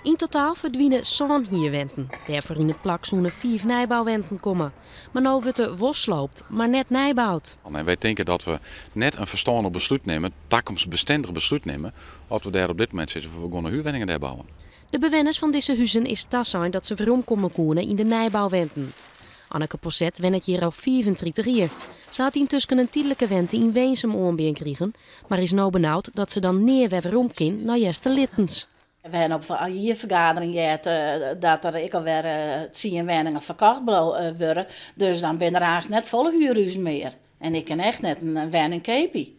Yn totaal ferdwine sân hierwenten. Dêrfoar yn it plak soene fiif nijbouwenten komme. Mar no wurdt der wol sloopt, mar net nijboud. En wy tinke dat we net in ferstannich beslút nimme, takomstbestindich beslút nimme, as we dêr op dit momint sizze fan we geane huurwenningen dêr bouwen. De bewenners fan dizze huzen is tasein dat se weromkomme koene yn de nijbouwenten. Anneke Posset wennet hjir al 35 jier. Se hat yntusken in tydlike wente yn Winsum oanbean krigen, mar is no benaud dat se dan nea wer werom kin nei Easterlittens. We hawwe op in jierfergadering heard dat der ek alwer 10 wenningen ferkocht wurde. Dus dan binne der aanst net folle huurhuzen mear. En ik kin echt net in wenning keapje.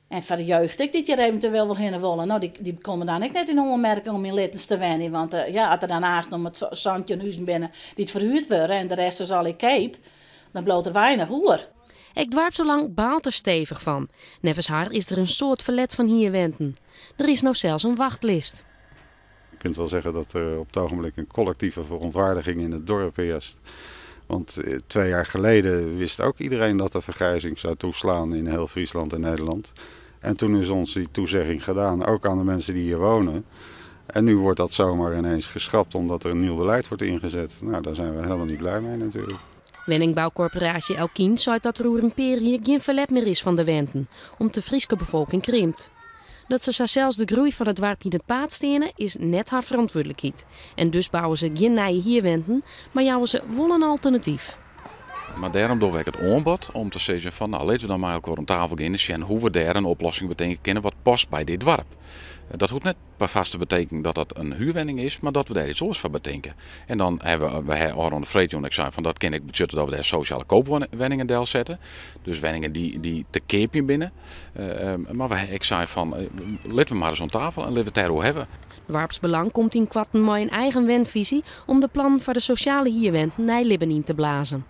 En foar de jeugd ek dy't hjir eventueel wol hinne wolle, no, dy komme dan ek net yn oanmerking om yn Littens te wenjen. Want ja, as der dan aanst noch mar 17 huzen binne dy't ferhuurd wurde en de rest is allegear keap, dan bliuwt der weinich oer. Ek Doarpsbelang baalt der stevich fan. Neffens har is der in soad ferlet fan hierwenten. Der is no sels in wachtlist. Je kunt wel zeggen dat er op het ogenblik een collectieve verontwaardiging in het dorp heerst. Want 2 jaar geleden wist ook iedereen dat de vergrijzing zou toeslaan in heel Friesland en Nederland. En toen is ons die toezegging gedaan, ook aan de mensen die hier wonen. En nu wordt dat zomaar ineens geschrapt omdat er een nieuw beleid wordt ingezet. Nou, daar zijn we helemaal niet blij mee natuurlijk. Wenningboukorporaasje Elkien seit dat der oer in pear jier gjin ferlet mear is fan de wenten, om't de Fryske befolking krimpt. Dat se sa sels de groei fan it doarp yn it paad steane, is net har ferantwurdlikheid. En dus bouwe se gjin nije hierwenten, mar jouwe se wol in alternatyf. Mar dêrom dogge we ek it oanbod om te sizzen fan no, litte we dan mei elkoar om tafel gean en sjen hoe't we dêr in oplossing betinke kinne wat past by dit doarp. Dat hoecht net perfoarst te betekenen dat dat in huurwenning is, mar dat we dêr yts oars foar betinke. En dan hawwe we ôfrûne freedtejûn ek sein fan dat kin ek betsjutte dat we dêr sosjale koopwenningen delsette. Dus wenningen dy't te keapjen binne. Mar we hawwe ek sein fan litte we mar ris oan tafel en litte we it dêroer hawwe. Doarpsbelang komt ynkoarten mei in eigen wenfyzje om de plannen foar de sosjale hierwenten nij libben yn te blazen.